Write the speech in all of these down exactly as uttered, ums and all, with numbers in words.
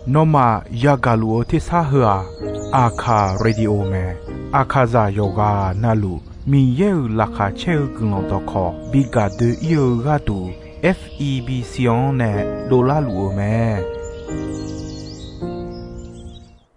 Nawmaf yagaq luf-eu tersar heu-aq, Aqkaq Radio mae. Aqkaqzaq yawqghaq navluf Miqyaer-euq laqkhaq caer-eu guiqlanq dawqkawq bi gaq doe-ir-eu gharduq, F E B C-anr nae dovlar luf-eu mae.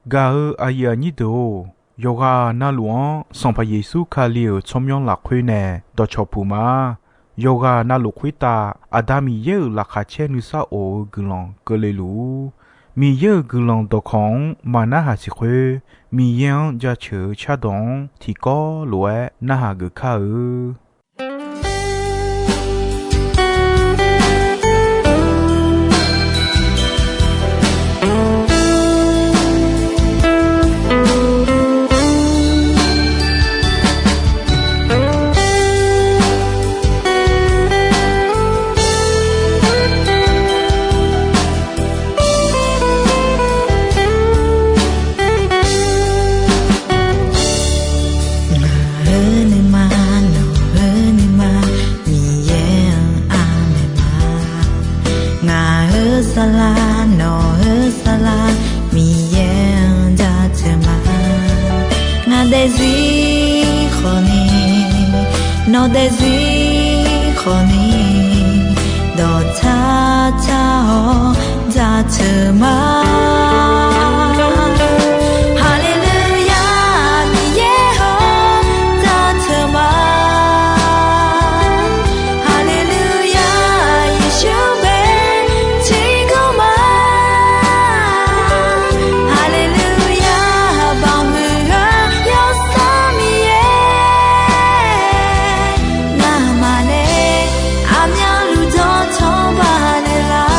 Gaq-eu aqyuif aqnyir deuq-or, yawqghaq navluf-anr Sanqpaq Yeqsur Kali-euq tsawrmyanr lafkhoer nae dawqcawq puq ma. Yawqghaq navluf khoertav Aqda Miqyaer-euq laqkhaq caer nuisar of-eu guiqlanq keuvle luf-ur. Miqyaer-euq guiqlanq dawqkawq-anr maqnarhaq siq khoer, Miqyaer-anr jaceuq-eu cardawq-anr tiqkawv lof-aer narhaq geuf kar-eu. Ngaq-euq nuima, nawq-euq nuima, Miqyaer-anr aqmaeq ma. Ngaq-euq saflar, nawq-euq saflar, Miqyaer-anr jaceuq ma. Ngaq daefzir khawfni, nawq daefzir khawfni, dawqtsar tsar-awr jaceuq ma. Haleluya, Miqyaer-or, jaceuq ma. Haleluya, Yeqsur bae tiqkawv ma. Haleluya, baqmuiq-eu Yawsanr Miqyaer, ngamaf nae aqmyanluf dawqtawq baqnaeq lar.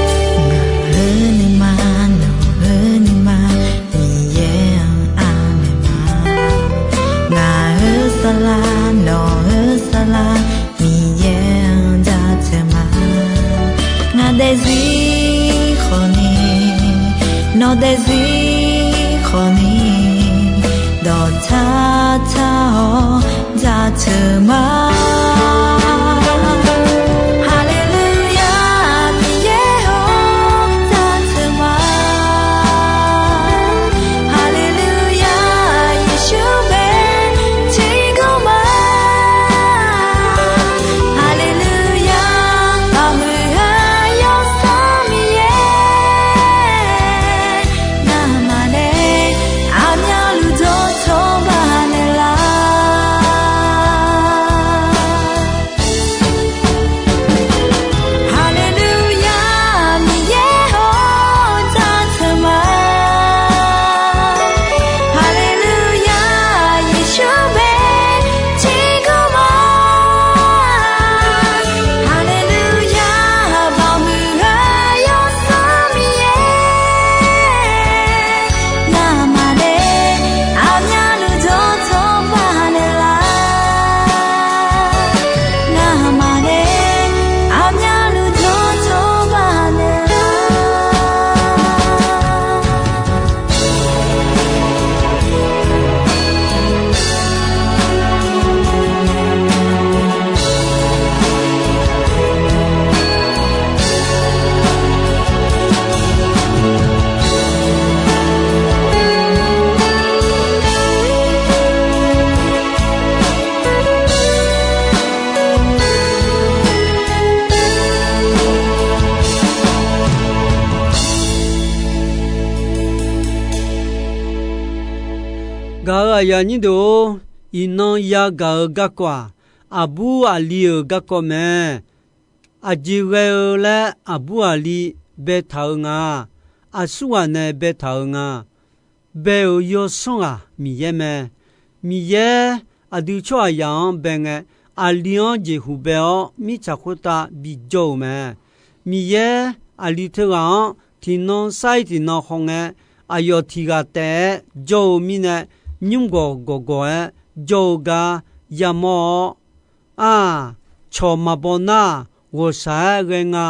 Ngaq-euq nuima, nawq-euq nuima, Miqyaer-anr aqmaeq ma. Ngaq-euq saflar, nawq-euq saflar, Miqyaer-anr jaceuq ma. Ngaq daefzir khawfni, nawq daefzir khawfni, dawqtsar tsar-awr jaceuq ma. Haleluya, Miqyaer-or, jaceuq ma. Haleluya, Yeqsur bae tiqkawv ma. Haleluya, baqmuiq-eu Yawsanr Miqyaer, ngamaf nae aqmyanluf dawqtawq baqnaeq lar. Haleluya, Miqyaer-or, jaceuq ma. Haleluya, Yeqsur bae tiqkawv ma. Haleluya, baqmuiq-eu Yawsanr Miqyaer, ngamaf nae aqmyanluf dawqtawq baqnaeq lar. Ngamaf nae aqmyanluf dawqtawq baqnaeq lar. Gaq-euq aqyuif aqnyir deuq-or, iqnan yagaq-eu garkawv-aq, aqbur aqli-euq garkawv mae. Aqjeq ghae-eu laer aqbur aqli baetaq-eu nga. Aqsurghaq nae baetaq-eu nga. Bae-euq Yawsanr ghaq Miqyaer mae. Miqyaer aqdui tsawrhaqzaq-anr bae ngae, aqli-anr jeqhuq bae-awr mirtsaq khoertav bijawr-euq mae. Miqyaer aqli teughaq-anr tiqnan sar-ir tiqnan hawngae, aqyawf tiq ghaq taef-aer jawr-eu mirnae, nymrgawq gawqgawq-aer jawr-eu gar yamawr-awr, Aq, cawq maqbaw nar, ghawqshaq-aer ghae nga.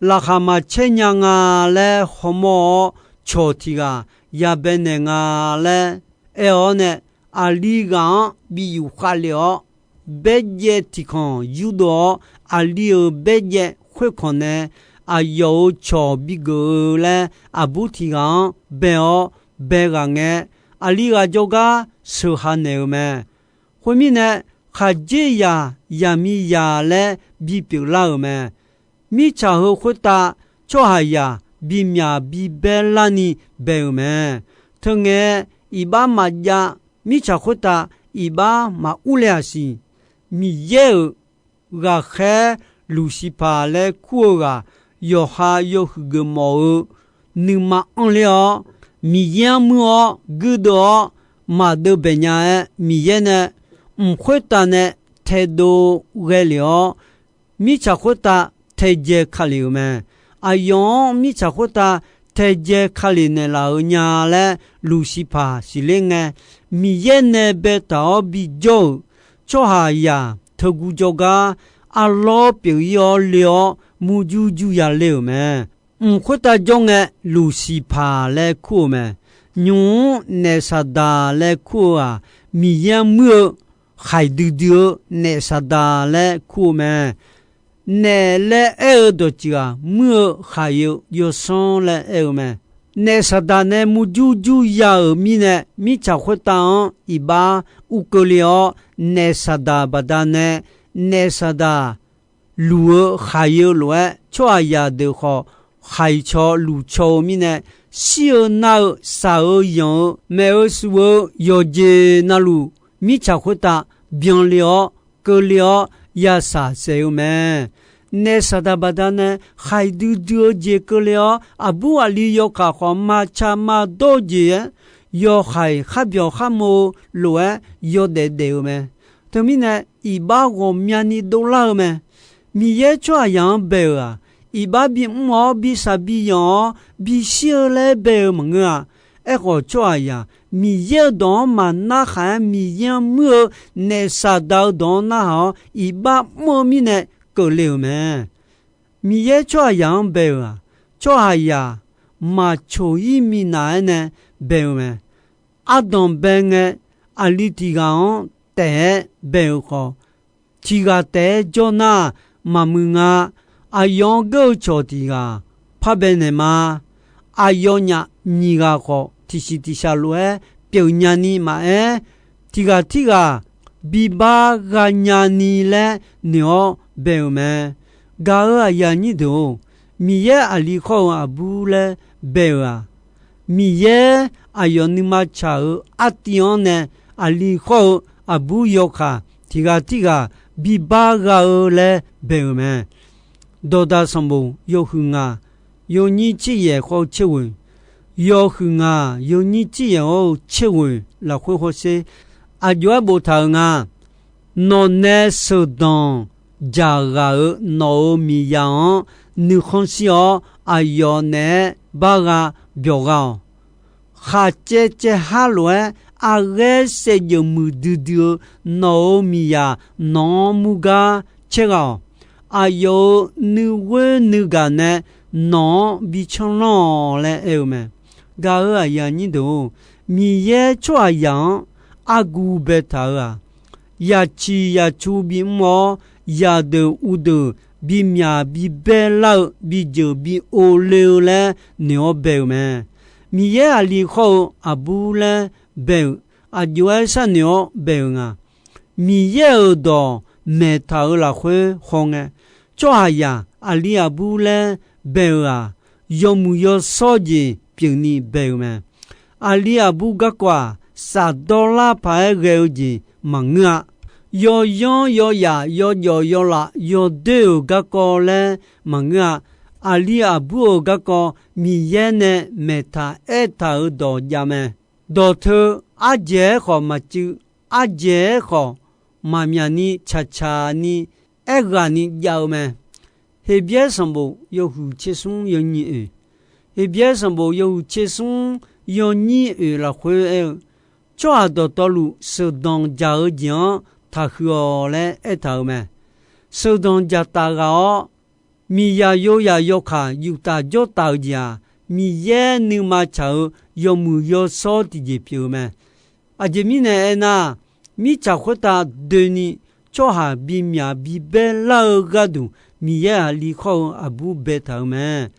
Laqkhaq maqcaer nya nga laer hawmawr-awr, cawq tiq ghaq yabae naeq nga laer aer-awr nae, aqli ghaq-anr bi yufkhav lef-awr, baerjaev tiq kanq yurdov-awr, aqli-euq baerjaev khoerkanq nae aqyawf-euq cawq bigeuf-eu laer aqbur tiq ghaq-anr bae-awr bae ghaq ngae, aqli ghaq jawrgar sheuqha naeq-euq mae. Khoermirnae, khaqdzerzaq zaqmiqzaq laer bipyeuf lar-euq mae. Mirtsaq heu khoertav tsawrhaqzaq bimyaq bibaer larni bae-euq mae. Teungae, iqbax maqjav, mirtsaq khoertav iqbax maqur le-aq siq. Miqyaer-euq ghaqkhaer Luqsiqpaq laer kur-eu ghaq, yawqha yawhuiq geufmawf-eu nuima anrler-awr, Miqyaer-anr muir-awr guirdeuv-awr maqdeuv baeq nya-aer, Miqyaer nae mq khoertav nae taedov ghae lef-awr, mirtsaq khoertav taedzae ka lef-euq mae. Aqyawf-anr mirtsaq khoertav taedzae ka lef naeqlaf-euq nya laer Luqsiqpaq siqler ngae, Miqyaer nae baetaq-awr bijawr-euq tsawrhaqzaq teuguv jawrgar arlawr pyeuf-ir-awr le-awr, murjur jur ya le-euq mae. Mq khoertav jawr ngae, Luqsiqpaq laer kur-eu mae. Nymq-mr naef Saqdaq laer kur-eu-aq, Miqyaer-anr muir-eu khaiq duidui-eu naef Saqdaq laer kur-eu mae. Naef laer aer-eu dawqtsuif-aq, muir-eu khaiq-eu yawsanr laer aer-eu mae. Naef Saqdaq nae murjur jur ya-euq mirnae, mirtsaq khoertav-anr iqbax ur keuvle-awr, naef Saqdaq baqdanae naef Saqdaq luf-eu khaiq-eu lof-aer, tsawrhaqzaq deuq khawf khaiq caw luf caw-eu mirnae, shir-eu nar-eu, saq-eu yanq-eu, maef-eu suf-eu yawqjeq navluf, mirtsaq khoertav byanle-awr keuvle-awr yasaq saef-eu mae. Naef Saqdaq baqdanae khaiq duidui-eu jeq keuvle-awr, aqbur aqli yawkaq khawf maqtsaq maqdawr-eu jeq-aer, yawkhaeq kharbyawq kharmo-eu lof-aer yawdaef daef-eu mae. Teumirnae, iqbax ghawqmyani dovlar-eu mae. Miqyaer tsawrhaqzaq-anr bae-euq-aq, iqbax bimr-awr bisaq biyanq-awr bishir-eu laer bae-eu maqngeur-a. Aerkhawf, tsawrhaqzaq Miqyaer-euq dawq-anr maqnar khaq-aer, Miqyaer-anr muir-eu naef Saqdaq-eu dawq-anr narhaq-awr iqbax mr-eu mirnae keuvle-euq mae. Miqyaer tsawrhaqzaq-anr bae-euq-aq, tsawrhaqzaq maqcoq-ir minav-aer nae bae-eu mae. Ardanqbae ngae, aqli tiq ghaq-anr taef-aer bae-euq khawf, tiq ghaq taef-aer jawr nar maqmuiq nga. Aqyawf-anr geur-eu cawq tiq ghaq parbae naeqma. Aqyawfnyaf nyiq ghaq khawf, tiqsiq tiqshaq lof-aer pyeuf nyani maqaer, tiq ghaq tirghaq bibar gha nyani laer noeq-awr bae-euq mae. Gaq-euq aqyuif aqnyir deuq-or, Miqyaer aqli khawr-eu aqbur laer bae-euq-aq, Miqyaer aqyawf nuima tsaq-euq artiv-anr nae aqli khawr-eu aqbur yawkaq tiq ghaq tirghaq bibar gha-eu laer bae-euq mae. Dawqdaq sanqbof yawhuiq ngaq, yawnyir tser yaef khawr-eu tser ghoeq, yawhuiq ngaq yawnyir tser yaef hawr-eu tser ghoeq lafkhoer hawsher. Aqjox-aer boftaq-euq nga. Nawqnae sheuqdanq dzaqghaq-euq nawq-euq miqzaq-anr nuikhanr shir-awr, aqyawf naeq-aer bar gha byawq gha-awq. Khaqcaev caev har lof-aer aqghaer saevdzeuf muiq duidui-eu nawq-euq miqzaq nawq-anr murgar caer gha-awq. Aqyawf-euq nuighoer nuigaq nae nawq-anr bi canrlanr-awq laer aer-eu mae. Gaq-euq aqyuif aqnyir deuq-or, Miqyaer tsawrhaqzaq-anr argu baetaq-euq-aq, yaciq yacu bimr-awr, yaqdeuq uvdeuq bimyaq bibaer lar-eu bijeuq bi o le-eu laer noeq-awr bae-euq mae. Miqyaer aqli khawr-eu aqbur laer bae-euq aqjox-aer sharnoeq-awr bae-euq nga. Miqyaer-euq dawq maeqtaq-euq lafkhoer hawngae, tsawrhaqzaq aqli aqbur laer bae-euq-aq, yawmuiq yawshawr jeq pyeufni bae-euq mae. Aqli aqbur garkawv-aq, safdawr lar paq-aer ghae-eu jeq maqngeur-a. Yawyanr yawyaq yawjawf yawlaf yawdoer-euq garkawv laer maqngeur-a. Aqli aqbur-euq garkawv Miqyaer nae maeqtaq aertaq-euq dawq jav mae. Dawqteu ardzaeq-aer khawf maqcuiv, ardzaeq-aer khawf, maqmyaq ni tsaqtsaq ni aerghaq ni jav-eu mae. Heqbyaer sanqbof yawhuiq tser smr yawnyir oeq, Heqbyaer sanqbof yawhuiq tser smr yawnyir oeq lafkhoer aer-eu, tsawrhaq dawqtawvluf sheuqdanq dzaq-eu jeq-anr taqhuiq-awq laer aertaq-euq mae. Sheuqdanq dzaqtaf ghaq-awr, miqzaq yozaq yawkaq yuftaf jawrtaf-eu jeq-aq, Miqyaer nuima tsaq-eu yawmuiq yawshawr tiqjeq pyeuf-eu mae. Aqjeq mirnae aernar, mirtsaq khoertav doeni tsawrhaq bimyaq bibaer lar-eu gharduq Miqyaer aqli khawr-eu aqbur baetaq-euq mae.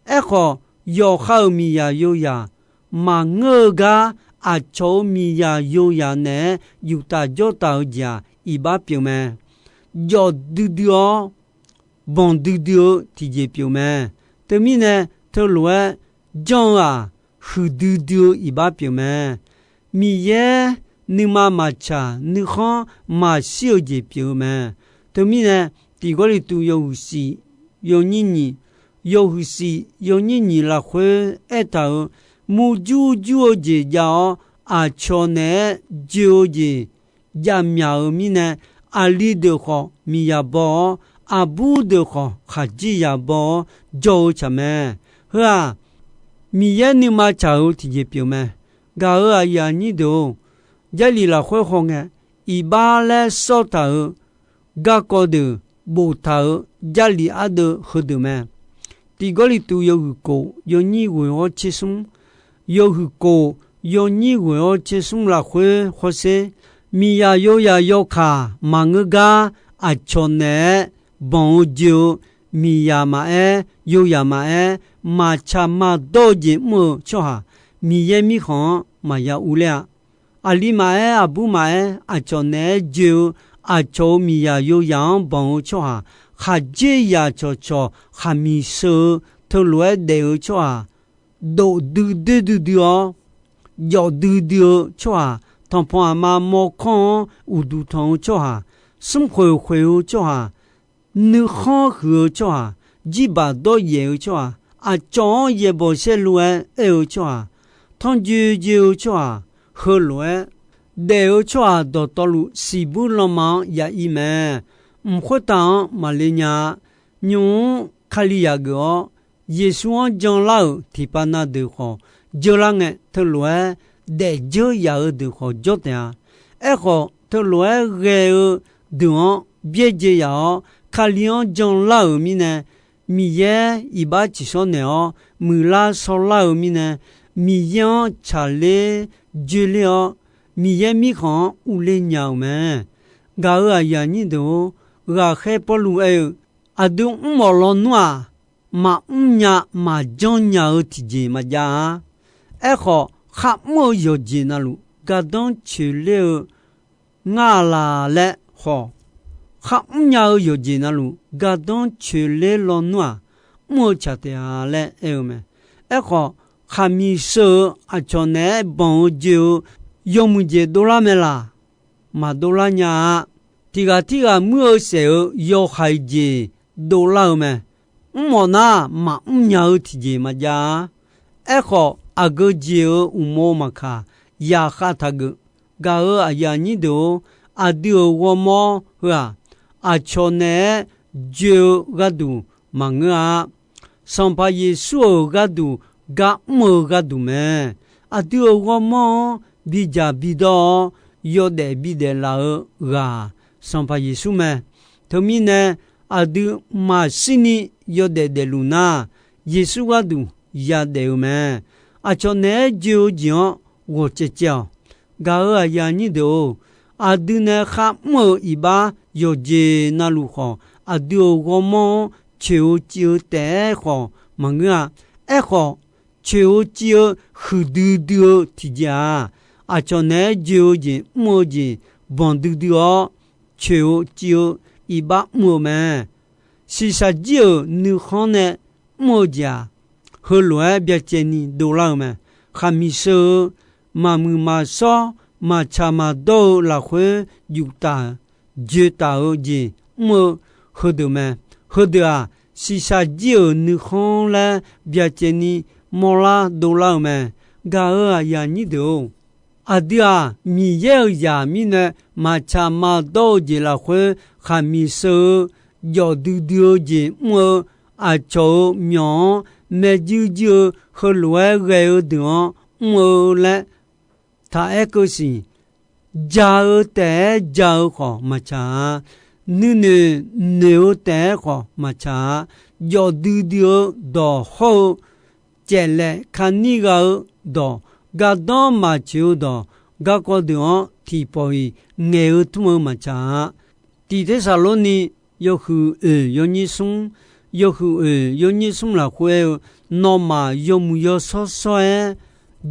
Aerkhawf, yawqha-euq miqzaq yozaq maqngeur-eu gar, aqcawq-euq miqzaq yozaq naeq-aer yuftaf jawrtaf-eu jeq-aq, iqbax pyeuf mae. Jawf duidui-awr, banq duidui-eu tiqjeq pyeuf mae. Teumirnae, teulof-aer janr-eu-aq, huiqdui dui-eu iqbax pyeuf mae. Miqyaer nuima maqtsaq, nuikhanr maqshir-eu jeq pyeuf-eu mae. Teumirnae, Tiq Gawrliqtu yawhuiq shif yawnyir nyiq, yawhuiq shif yawnyir nyiq lafkhoer aertaq-euq, murjur jur-eu jeq jav-awr, aqcawq naeq-aer joe-eu jeq javmyaq-euq mirnae, aqli deuq khawf miqzaq baw-awr, aqbur deuq khawf khaqdzerzaq baw-awr jawr-eu tsaq mae. Heu-aq, Miqyaer nuima tsaq-eu tiqjeq pyeuf mae. Gaq-euq aqyuif aqnyir deuq-or, Jarlif lafkhoer hawngae, iqbax laer sawr taq-euq garkawv deuq boftaq-euq Jarlif ardeuv heudeuq mae. Tiq Gawrliqtu yawhuiq kof yawnyir ghoeq-awr tser smr, yawhuiq kof yawnyir ghoeq-awr tser smr lafkhoer hawsher, miqzaq yozaq yawkaq maqngeur gar aqcawq naeq-aer banq-eu joe-eu, miqzaq maqaer, yozaq maqaer, maqtsaq maqdawr-eu jeq mr-eu tsawrhaq, Miqyaer mirkhanq-anr maqya urler-a. Aqli maqaer, aqbur maqaer, aqcawq naeq-aer joe-eu, aqcawq-euq miqzaq yozaq-anr banq-eu tsawrhaq, khaqdzerzaq cawqcawq khaqmiq sheu-eu, teulof-aer daef-eu tsawrhaq, dofdui doerdui dui-awr, jawfdui dui-eu tsawrhaq, tanqpanq aqma mawrkawr-anr uqduq tanq-eu tsawrhaq, smrkhoeq khoeq-eu tsawrhaq, nuikhanr huiq-eu tsawrhaq, jirbaq dawryaef-eu tsawrhaq, aqcawq-anr yaeqbawq saerlu-aer aer-eu tsawrhaq, tanrjoe joe-eu tsawrhaq, heulof-aer daef-eu tsawrhaq dawqtawvluf siqbuir lanma-anr ya ir mae. Mq khoertav-anr maqle nya-a. Nymq-mr Kali yaq geuf-awr, Yeqsur-anr janlar-euq tiqpav na deuq khawf, jeular ngae, teulof-aer daefdzeur yaf-eu deuq khawf jawr taef-a. Aerkhawf, teulof-aer ghae-eu deuq-anr byaerdzae yaf-awr, Kali-anr janlar-euq mirnae, Miqyaer iqbax tsiqshawr naeq-awr, muiqlar shawrlar-euq mirnae, Miqyaer-anr tsaqler joeler-awr, Miqyaer mirkhanq-anr urler nya-euq mae. Gaq-euq aqyuif aqnyir deuq-or, ghaqkhaer Pawrluv aer-eu, aqdui mrmawf lawnmr-aq, maqmr nya maqjanr nya-eu tiqjeq maqjav-a. Aerkhawf, kharmr-eu yawqjeq navluf gardanr coeqler-eu ngar-a laq laer khawf, kharmr nya-eu yawqjeq navluf gardanr coeqler lawnmr-aq, mr-eu tsaq taef-a laer aer-eu mae. Aerkhawf, khaqmiq sheu-eu aqcawq naeq-aer banq-eu joe-eu yawmuiq jeq dovlar mae laq? Maqdovlar nya-a. Tiq ghaq tirghaq muir-eu saef-eu yawhaiq jeq dovlar-eu mae. Mrmawf nar maqmr nya-eu tiqjeq maqjav-a. Aerkhawf, aqgeu jeq-euq uqmov maqkaq, yaqkhav taqgeuf. Gaq-euq aqyuif aqnyir deuq-or, aqdui-euq ghawrmawr heu-aq, aqcawq naeq-aer joe-eu gharduq maqngeur-a. Sanqpaq Yeqsur-euq gharduq gar mr-eu gharduq mae. Aqdui-euq ghawrmawr-anr bidzaq bidawr-awr, yawdaef bidaef laf-eu ghaq-aq, Sanqpaq Yeqsur mae. Teumirnae, aqdui maqshirni yawdaef daefluf nar, Yeqsur gharduq yadaef-eu mae. Aqcawq naeq-aer joe-eu jeq-anr ghawqcaev caev-awq. Gaq-euq aqyuif aqnyir deuq-or, aqdui nae kharmr-euq iqbax yawqjeq navluf khawf, aqdui-euq ghawrmawr-anr coeq-eu civ-eu taef-aer khawf maqngeur-a. Aerkhawf, coeq-eu civ-eu huiqdui dui-eu tiqjeq-aq, aqcawq naeq-aer joe-eu jeq mr-eu jeq banq duidui-awr, coeq-eu civ-eu iqbax mr-eu mae. Shiqshaq jir-euq nuikhanr nae mr-eu jeq-aq, heulof-aer byacaevni dovlar-eu mae. Khaqmiq sheu-eu, maqmuiq maqshawr, maqtsaq maqdawr-eu lafkhoer yuftaf joetaf-eu jeq mr-eu heudeuq mae. Heudeuq-aq, shiqshaq jir-euq nuikhanr laer byacaevni mawrlar dovlar-eu mae. Gaq-euq aqyuif aqnyir deuq-or, Aqdui-aq, Miqyaer-euq zaq mirnae maqtsaq maqdawr-eu jeq lafkhoer, khaqmiq sheu-eu, jawf duidui-eu jeq mr-eu, aqcawq-euq myawq-anr maerjuir juir-eu heulof-aer ghae-eu deuq-anr mr-eu laer taq aer keuv siq. Ja-eu taef-aer ja-eu khawf maqtsaq-a. Nuinoeq noeq-eu taef-aer khawf maqtsaq-a. Jawf duidui-eu dawq hawr-eu, caeflaef kani gha-eu dawq, gardanr maqtsoeq-eu dawq, garkawv deuq-anr tiqpawf-iq ngaeq-eu tmr-eu maqtsaq-a. Tiq Tersaqlorni yawhuiq oeq yawnyir smr, yawhuiq oeq yawnyir smr lafkhoer aer-eu, nawmaf yawmuiq yawshawr shawr-aer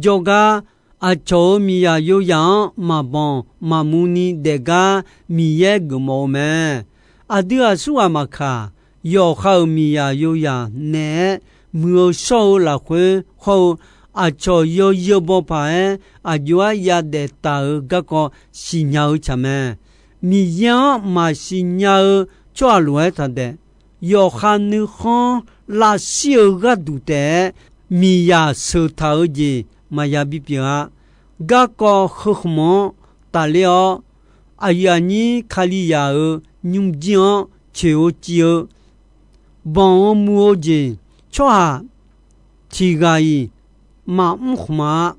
jawrgar, aqcawq-euq miqzaq yoyaq-anr maqbanq maqmuni daefgar Miqyaer geufmawf-eu mae. Aqdui aqsurghaq maqkaq, yawqha-euq miqzaq yoyaq naeq-aer muiq-eu shawr-eu lafkhoer hawr-eu, aqcawq yawzeu baw paq-aer aqjox-aer yadaef taq-euq garkawv siqnya-eu tsaq mae. Miqyaer-anr maqsiq nya-eu tsawrhaq lof-aer taqdaef. Yawqha nuikhanr lavshir-eu gharduq taef-aer miqzaq sheuq taq-eu jeq maqya bipyeuf-a. Garkawv heu khmq-anr tafler-awr, aqyuif aqnyir Kalizaq-euq nymrjir-anr coeq-eu civ-eu, banq-eu muv-eu jeq tsawrhaq tiq ghaq-iq maqmr khmq-a.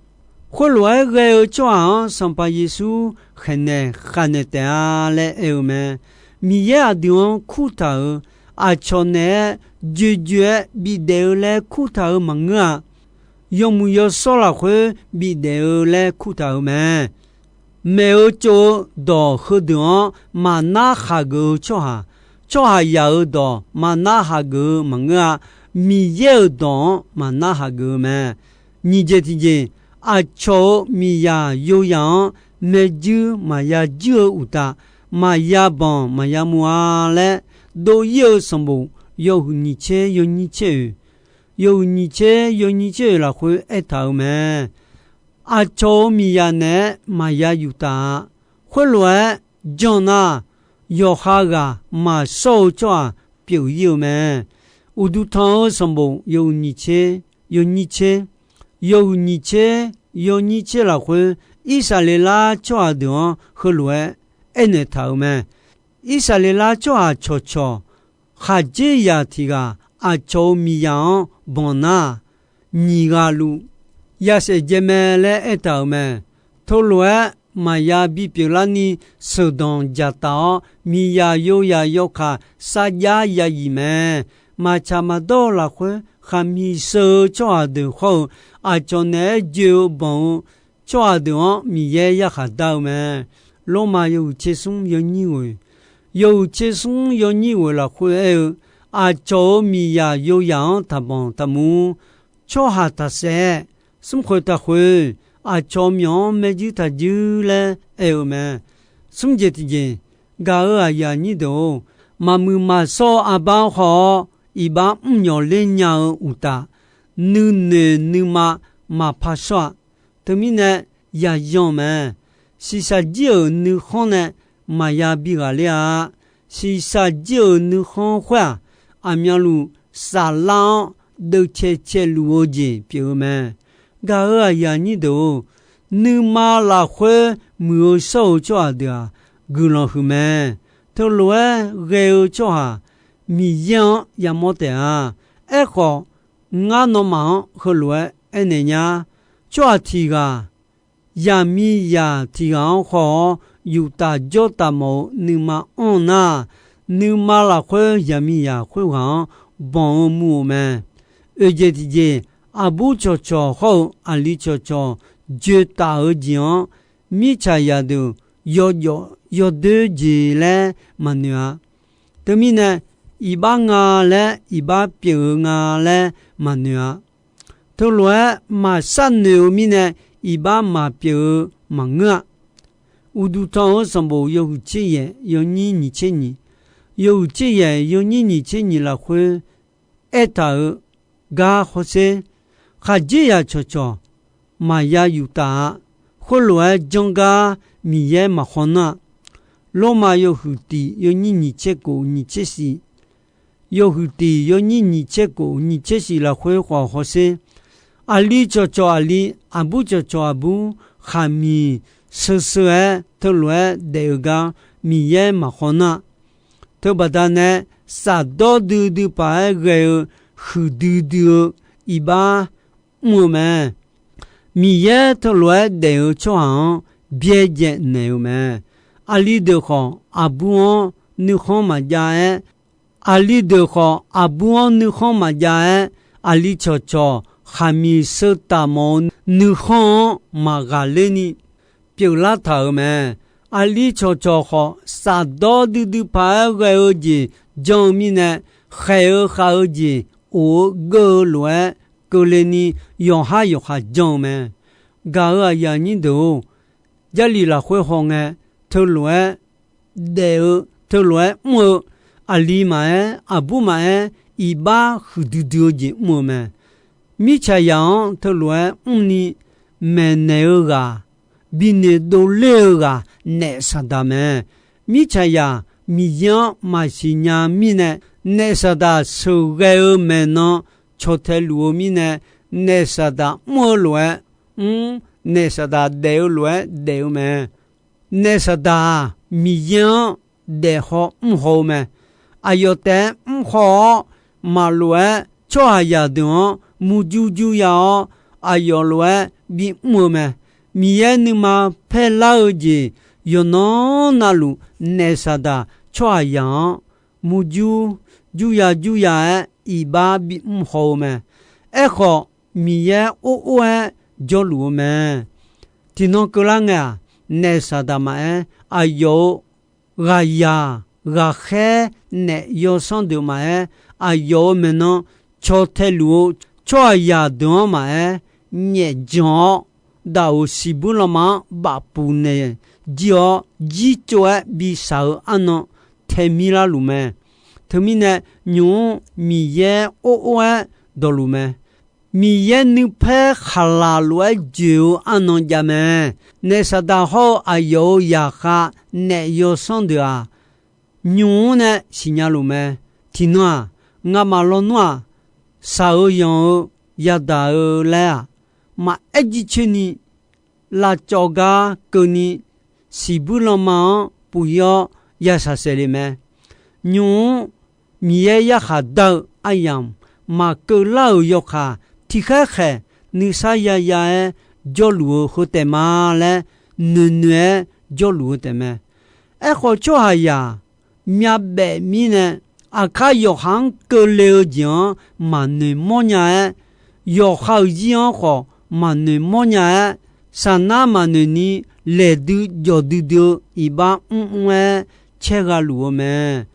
Khoerlof-aer ghae-eu tsawrhaq-anr Sanqpaq Yeqsur khaeqnaeq khavnaeq taef-a laer aer-eu mae. Miqyaer aqdui-anr kurtaq-euq, aqcawq naeq-aer joejoe-aer bifdaef-eu laer kurtaq-euq maqngeur-a. Yawmuiq yawshawr lafkhoer bifdaef-eu laer kurtaq-euq mae. Maeq-eu tsov-eu dawq heudeuq-anr maqnar khaqgeuf-eu tsawrhaq, tsawrhaqzaq-euq dawq maqnar khaqgeuf-eu maqngeur-a. Miqyaer-euq dawq-anr maqnar khaqgeuf-eu mae. Nyiq jeq tiqjeq, aqcawq-euq miqzaq yoyaq-anr maerjuir maqya juir-eu uqtaf, maqya banq maqya muv-a laer, dov-ir-eu sanqbof yawhuiq nyiq tser yawnyir tser oeq, yawhuiq nyiq tser yawnyir tser oeq lafkhoer aertaq-euq mae. Aqcawq-euq miqzaq naeq-aer maqya yuftaf-a. Khoerlof-aer jan nar, yawqha ghaq maqshawr-eu tsawrhaq pyeuf-ir-eu mae. Uqduq tanq-eu sanqbof yawhuiq nyiq tser yawnyir tser, yawhuiq nyiq tser yawnyir tser lafkhoer, Irsaqleqlav tsawrhaq deuq-anr heulof-aer aernaeq taq-euq mae. Irsaqleqlav tsawrhaq cawqcawq khaqdzerzaq tiq ghaq aqcawq-euq miqzaq-anr banq nar, nyiq ghaq luf ya saef dzae mae laer aertaq-euq mae. Teulof-aer maqya bipyeuf larni sheuqdanq dzaqtaf-awr, miqzaq yoyaq yawkaq sarjax ya yif mae. Maqtsaq maqdawr-eu lafkhoer, khaqmiq sheu-eu tsawrhaq deuq hawr-eu, aqcawq naeq-aer joe-eu banq-eu tsawrhaq deuq-anr Miqyaer yarkhaq dar-eu mae. Lormav yawhuiq tser smr yawnyir ghoeq, yawhuiq tser smr yawnyir ghoeq lafkhoer aer-eu, aqcawq-euq miqzaq yoyaq-anr taqbanq taqmur, tsawrhaq taqsaef, smrkhoeq taqkhoeq, aqcawq myawq-anr maerjuir taqjuir laer aer-eu mae. Smr jeq tiqjeq, gaq-euq aqyuif aqnyir deuq-or, maqmuiq maqshawr-eu arbar-anr haw-awr, iqbax mrnyawq ler nya-eu uqtaf, nuinoeq nuima maqpar shawr-a. Teumirnae, yaqyan mae. Shiqshaq jir-euq nuikhanr nae maqya bi ghaqler-a. Shiqshaq jir-euq nuikhanr khoer-aq, aqmyanluf saflar-anr deuvcae caeluf-eu jeq pyeuf-eu mae. Gaq-euq aqyuif aqnyir deuq-or, nuima lafkhoer muiq-eu shawr-eu tsawrhaq deuq-aq, guiqlanq huiq mae. Teulof-aer ghae-eu tsawrhaq Miqyaer-anr yamawr taef-a. Aerkhawf, ngar nawmaf-anr heulof-aer aernaeq nya. Tsawrhaq tiq ghaq zaqmiqzaq tiq ghaq-anr haw-awr, yuftaf jawrtaf mawf-eu nuima anr nar, nuima lafkhoer zaqmiqzaq khoerghaq-anr banq-eu muv-euq mae. Oeq jeq tiqjeq, aqbur cawqcawq hawr-eu aqli cawqcawq joeqtaf-eu jeq-anr, mirtsaq zaqdeuq yawjawf yawdoer jeq laer maqnoeq-a. Teumirnae, iqbax nga laer iqbax pyeuf-eu nga laer maqnoeq-a. Teulof-aer maqshar noeq-eu mirnae, iqbax maqpyeuf-eu maqngeur-a. Uqduq tanq-eu sanqbof yawhuiq tser yaeq yawnyir nyiq tser nyiq, yawhuiq tser yaeq yawnyir nyiq tser nyiq lafkhoer aertaq-euq gar hawsher, khaqdzerzaq cawqcawq maqya yuftaf-a. Khoerlof-aer janr gar Miqyaer maqhaw nar-a. Lormav yawhuiq tiq yawnyir nyiq tser kof nyiq tser shif, yawhuiq tiq yawnyir nyiq tser kof nyiq tser shif lafkhoer khawf hawsher, aqli cawqcawq aqli, aqbur cawqcawq aqbur, khaqmiq sheu sheu-aer teulof-aer daef-eu gar Miqyaer maqkhawv nar, teubaqda nae safdawr duidui paq-aer ghae-eu huiqdui dui-eu iqbax mr-eu mae. Miqyaer teulof-aer daef-eu tsawrhaq-anr byaerdzae naeq-eu mae. Aqli deuq khawf aqbur-anr nuikhanr maqjav-aer, aqli deuq khawf aqbur-anr nuikhanr maqjav-aer, aqli cawqcawq khaqmiq sheu taf mawf-eu nuikhanr-anr maqghaqler ni pyeuflar taq-euq mae. Aqli cawqcawq khawf, safdawr duidui paq-aer ghae-eu jeq jan-eu mirnae, khaeq-eu khav-eu jeq of-eu geur-eu lof-aer keuvle ni yawqhar yawqha jan-eu mae. Gaq-euq aqyuif aqnyir deuq-or, Jarlif lafkhoer hawngae, teulof-aer daef-eu, teulof-aer mr-eu, aqli maqaer, aqbur maqaer, iqbax huiqdui dui-eu jeq mr-eu mae. Mirtsaqzaq-anr teulof-aer mrni maeqnaeq-eu ghaq, binoeq dovler-eu ghaq, naef Saqdaq mae. Mirtsaqzaq Miqyaer-anr maqsiq nya mirnae, naef Saqdaq sheuqghae-eu maeqnan caw tae luf-eu mirnae, naef Saqdaq mr-eu lof-aer mr, naef Saqdaq daef-eu lof-aer daef-eu mae. Naef Saqdaq-aq, Miqyaer-anr daef haw mr haw-eu mae. Aqyawf taef-aer mr haw-awr, maqlof-aer tsawrhaqzaq deuq-anr murjur jur ya-awr, aqyawf lof-aer bimr-eu mae. Miqyaer nuima paerlar-eu jeq yawqnan navluf, naef Saqdaq tsawrhaqzaq-anr murjur jur ya jur ya-aer iqbax bimr haw-eu mae. Aerkhawf, Miqyaer or or-aer jawrluf-eu mae. Tiqnan keuvlar ngae-aq, naef Saqdaq maqaer, aqyawf-euq ghaqzaq ghaqkhaer naef yawsanr deuq maqaer, aqyawf-euq maeqnan caw tae luf-eu tsawrhaqzaq deuq-anr maqaer, nyaef jan-awr, daf-euq siqbuir lanma-anr bafpuq naeq jir-awr, jircov-aer bishaq-eu arnan tae mir lar luf mae. Teumirnae, nymq-mr Miqyaer or or-aer dawqluf mae. Miqyaer nuipaer khaqlaq lof-aer joeq-eu arnan jav mae. Naef Saqdaq hawr-eu aqyawf-euq zaqkhav naef yawsanr deuq-aq, nymq-mr nae siqnya luf mae. Tiqnan-aq, ngamaf lawnmr-aq, shaq-eu yanq-eu yadaq-eu laer-aq, maqaer jircoer ni lavcawv gar keuvni, siqbuir lanma-anr puq-ir-awr ya shaqsaef le mae. Nymq-mr Miqyaer yarkhaq dar-eu aryamq maqkeuv lar-euq yawkaq, tiqkhaer khaeq nuisar yaya-aer jawrluf-eu heu taef ma laer noeqnoeq-aer jawrluf-eu taef mae. Aerkhawf, tsawrhaqzaq myavbaef mirnae, aqkar yawqha-anr keuvle-eu jeq-anr maqnoeq mawrnya-aer, yawqha-euq zir-anr khawf maqnoeq mawrnya-aer, saqnar maqnoeq ni laeqdui jawqdui dui-eu iqbax mrmr-aer caergha luf-eu mae.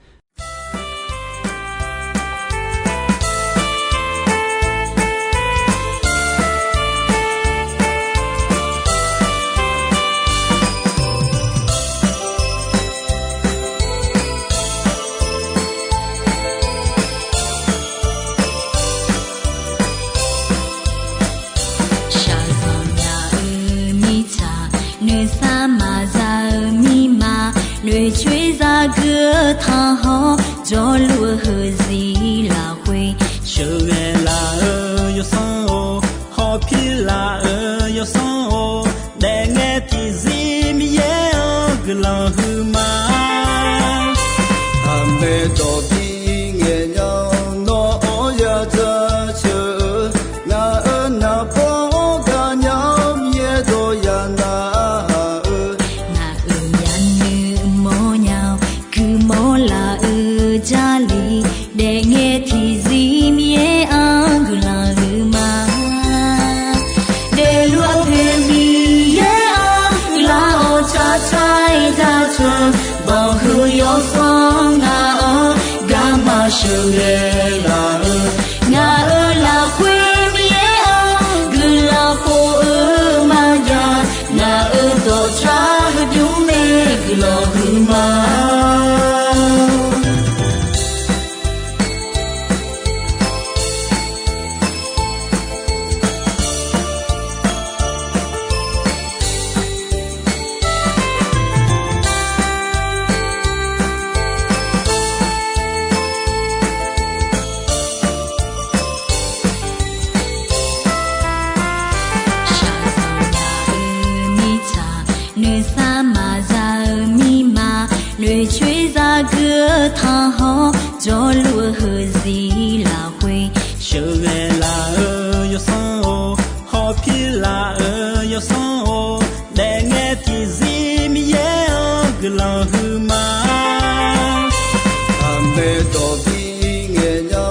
Shaqzanq nya-eu mirtsaq, noeqsar maqza-eu mirma, noeqcoer zagui-eu tanqhawr, jawrluf-eu heuzir lafkhoer, sheuqghae laf-eu yawsanr-or, hawpir laf-eu yawsanr-or, daefngae tiqzir Miqyaer-anr guiqlanq huiqma. Aqmeq dawq bi ngaeq nya-awr nawr-anr ya jaceuq-eu, ngaq-euq naqbawr-anr gaqnya-awr Miqyaer dawq ya naq-eu, ngaq-euq ya'nuiv mawrnya-awr guiqmawr laf-eu Jarlif, daefngae tiqzir Miqyaer-anr guiqlanq huiqma. Daefluf-eu poeq Miqyaer-anr guiqlanq-awr tsaqtsaq-aer jaceuq, banqhuiq yawsanr ngaq-anr garma sheuqghae laf-eu, ngaq-euq lafkhoer Miqyaer-anr guiqlanq khof-eu maqya, ngaq-euq dawqtsav heubymr mae guiqlanq huiqma. Oeqcoer zaqguq-eu tanqhawq, jawrluf-eu heuzir lafkhoer, sheuqghae laf-eu yawsanr-or, hawpir laf-eu yawsanr-or, daefngae tiqzir Miqyaer-anr guiqlanq huiqma. Aqmaeq dawq bi ngaeq nya,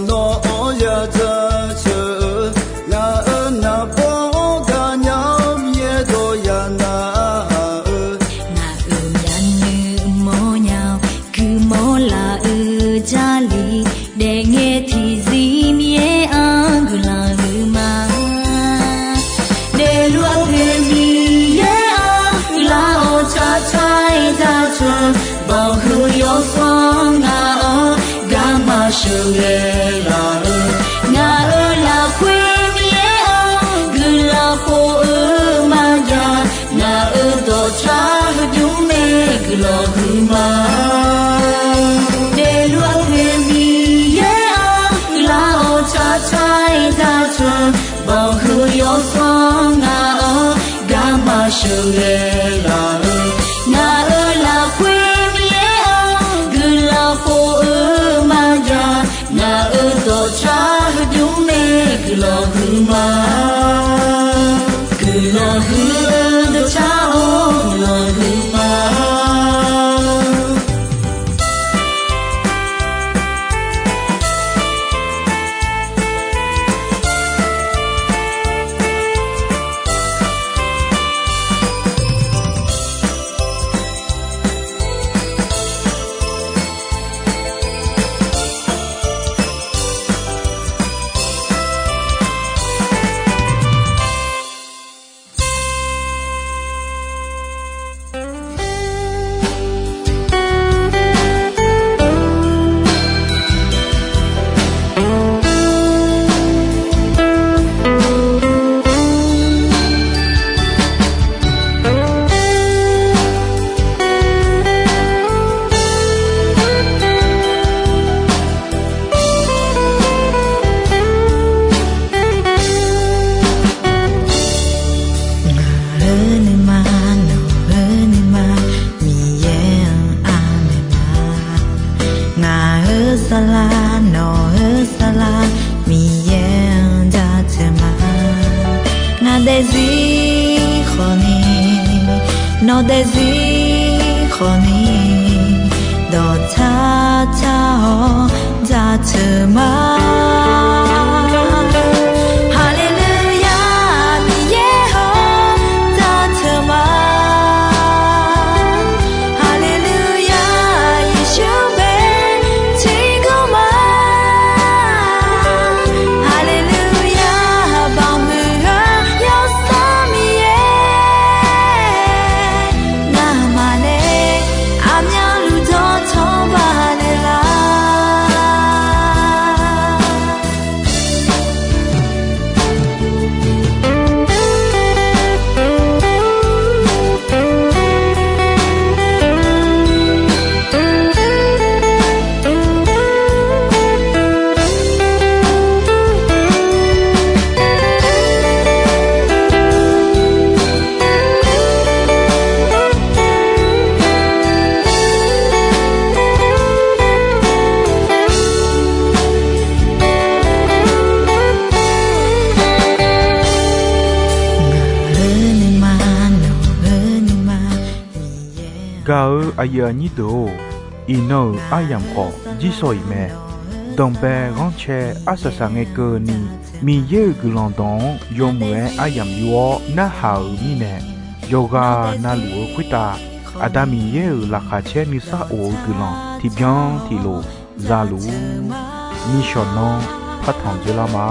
nawr-anr ya jaceuq-eu, ngaq-euq naqbawr-anr gaqnya, Miqyaer dawq ya narhaq-eu, ngaq-euq myavnuiv mawrnya-awr, guiqmawr laf-eu Jarlif, daefngae tiqzir Miqyaer-anr guiqlanq huiqma. Daefluf-eu poeq Miqyaer-anr guiqlanq-awr, tsaqtsaq-aer jaceuq-eu, bawqhuiq yawsanr ngaq-anr garma sheuqghae laf-eu, ngaq-euq lafkhoer Miqyaer-anr guiqlanq khof-eu maqjav, ngaq-euq dawqtsaq heudmr nae guiqlanq huiqma. Daefluf-eu poeq Miqyaer-anr guiqlanq-awr, tsaqtsaq-aer jaceuq-eu, bawqhuiq yawsanr ngaq-anr garma sheuqghae laf-eu, ngaq-euq lafkhoer Miqyaer-anr guiqlanq khof-eu maqjav, ngaq-euq dawqtsaq heudmr nae guiqlanq huiqma. Guiqlanq huiq-eu dawqtsaq-or, guiqlanq huiqma. Ngaq-euq nuima, nawq-euq nuima, Miqyaer-anr anaeq ma. Ngaq-euq saflar, nawq-euq saflar, Miqyaer-anr jaceuq ma. Ngaq daefzir khawfni, nawq daefzir khawfni, dawqtsaq tsaq-awr jaceuq ma. Haleluya, Miqyaer-awr jaceuq ma. Haleluya, Yeqsur bae tiqkawv ma. Haleluya, bawqmuiq-eu yawsanr Miqyaer, ngamaf nae aqmyanluf dawqtawv baqnaeq lar. Gaq-eu aqyuif aqnyir deuq-or, iqnan-euq aryamq khawf jirsawq iq mae. Danqbae ghanrcae arsaq saq ngae keuvni, Miqyaer-euq guiqlanq dawq-anr yawmuiq-aer aryamq yur-awr narhaq-euq mirnae, yawqghaq navluf-eu khoertav Aqda Miqyaer-euq laqkhaq caer nuisar of-eu guiqlanq tiqbyan tiqlof za luf-ur. Nishawq nanr partanq dzoerlar ma.